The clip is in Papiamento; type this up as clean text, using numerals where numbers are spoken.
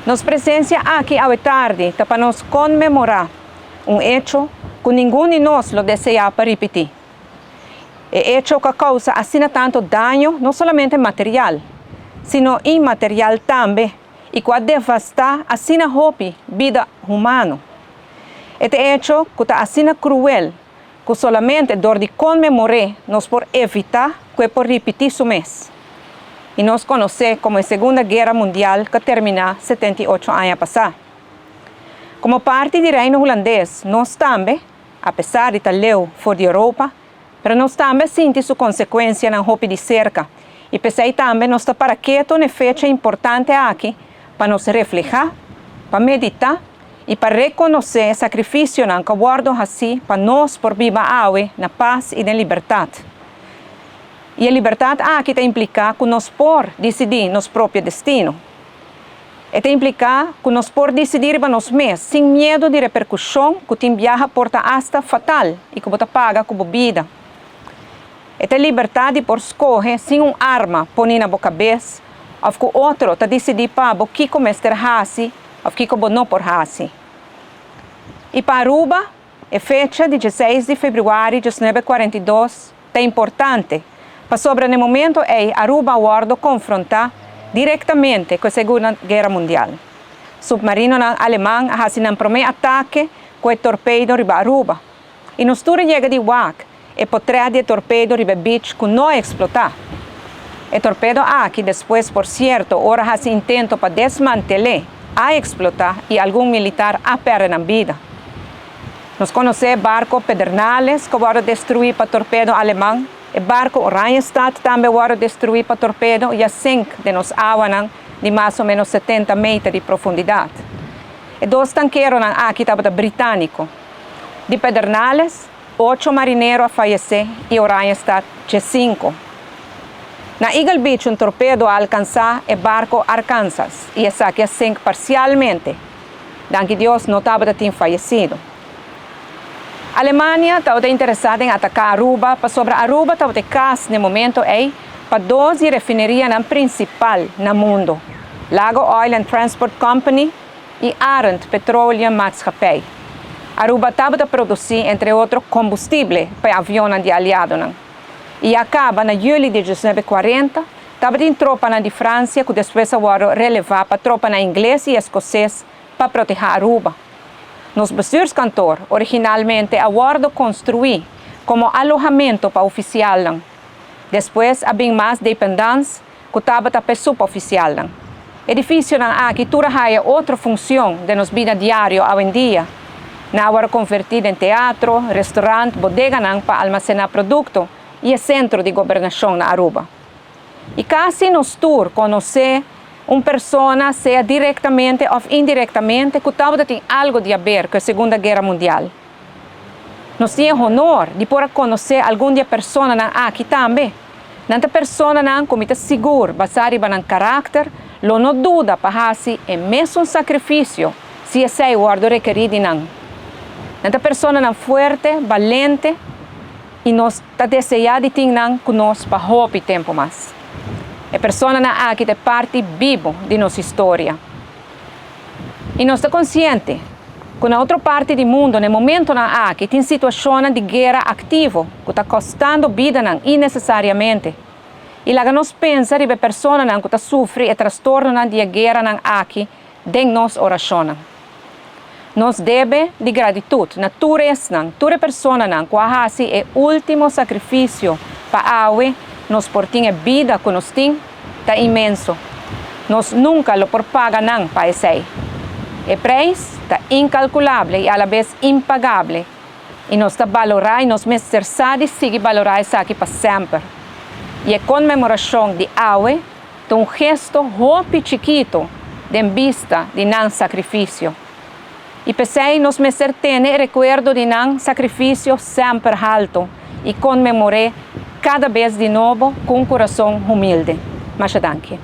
Nos presensia aki awe tardi ta pa nos konmemorá un echo ku ningun di nos lo deseá pa ripití. E echo ku a kousa asina tantu daño no solamente material, sino inmaterial tambe i ku a devastá asina hopi bida humano. E ta echo ku ta asina kruel ku solamente dor di konmemor'é nos por evitá ku e por ripití su mes. I nos konosé komo e Segunda Guera Mundial ku a terminá 78 aña pasá. Komo parti di Reino Hulandes nos tambe, apesar di ta leu for di Europa, pero nos tambe a sinti su konsekuensianan hopi di serka i p'esei tambe nos ta para ketu n'e fecha importante aki pa nos reflehá, pa meditá i pa rekonosé e sakrifisionan ku a wòrdu hasí pa nos por biba awe na pas i den libertat. I e libertat aki ta impliká ku nos por disidí nos propio destino. E ta impliká ku nos por disidí riba nos mes sin miedu di reperkushon ku tin biaha por ta asta fatal i ku bo ta paga ku bo bida. E ta e libertat di por skohe sin un arma poní na bo kabes òf ku otro ta disidí pa bo kiko mester hasi òf kiko bo no por hasi. I pa Aruba, e fecha di dieseis di febrüari 1942 ta importante pasobra na e momento ei Aruba a wòrdu konfrontá direktamente ku e Segunda Guera Mundial. Supmarinonan aleman a hasi nan promé atake ku e torpedo riba Aruba. I nos tur a yega di wak e potrèt di e torpedo riba e beach ku no a eksplotá. E torpedo aki despues por sierto ora hasi intento pa desmantel'é a eksplotá i algun militar a pèrdè nan bida. Nos konosé e barko Pedernales ku a wòrdu destruí pa torpedo aleman, e barko Oranjestad tambe a wòrdu destruí pa torpedo i a sink den nos awanan di mas o ménos 70 meter di profundidat. E dos tankeronan aki tabata britániko. Di Pedernales, ocho marinero a fayesé i Oranjestad 15. Na Eagle Beach un torpedo a alkansá e barko Arkansas i esaki a sink parsialmente. Danki Dios no tabata tin fayesido. Alemania tabata interesá den ataká Aruba pasobra Aruba tabata e kas n'e momento ei pa dos di refinerianan prinsipal na mundo, Lago Oil and Transport Company i Arend Petroleum Maatschappij. Aruba tabata produsí entre otro kombustible pa e avionnan di aliadonan. I a kaba na yüli di 1940 tabatin tropanan di Fransia ku despues a wòrdu relevá pa tropanan ingles i eskoses pa protehá Aruba. Nos bestuurskantoor originalmente a wòrdu konstruí komo alohamentu pa ofisialnan. Despues a bin mas dependance ku tabata pa e supofisialnan. Edifisionan aki tur a haya otro funshon den nos bida diario awendia. Nan a wòrdu konvertí den teatro, restorant, bodeganan pa almasená produkto i e sentro di gobernashon na Aruba. I kasi nos tur konosé un persona, sea direktamente òf indirektamente, ku tabata tin algu di aber ku e Segunda Guera Mundial. Nos tin e honor di por a konosé algun di e personanan aki tambe. Nan ta personanan ku mi ta sigur, basá riba nan karakter, lo no duda pa hasi e mesun sakrifisio si esei wòrdu rekerí di nan. Nan ta personanan fuerte, balente i nos ta deseá di tin nan ku nos pa hopi tempu mas. E personanan aki ta e parti bibu di nos historia. I nos ta konsiente ku na otro parti di mundu na e momentunan aki tin situashonnan di guera aktivo ku ta kostando bidanan innesesariamente. I laga nos pensa riba e personanan ku ta sufri e trastornonan di e gueranan aki den nos orashonnan. Nos debe di gratitut na tur esnan, tur e personanan ku a hasi e último sakrifisio pa awe nos por tin e bida ku nos tin, ta inmenso. Nos nunka lo por paga nan pa esei. E preis ta inkalkulable i alabes impagable i nos ta balorá i nos mester sa di sigui balorá esaki pa semper. I e konmemorashon di awe ta un gesto hopi chikitu den bista di nan sakrifisio. I p'esei nos mester tene e rekuerdo di nan sakrifisio semper haltu i konmemor'é kada bes di nobo ku un kurason humilde. Masha danki.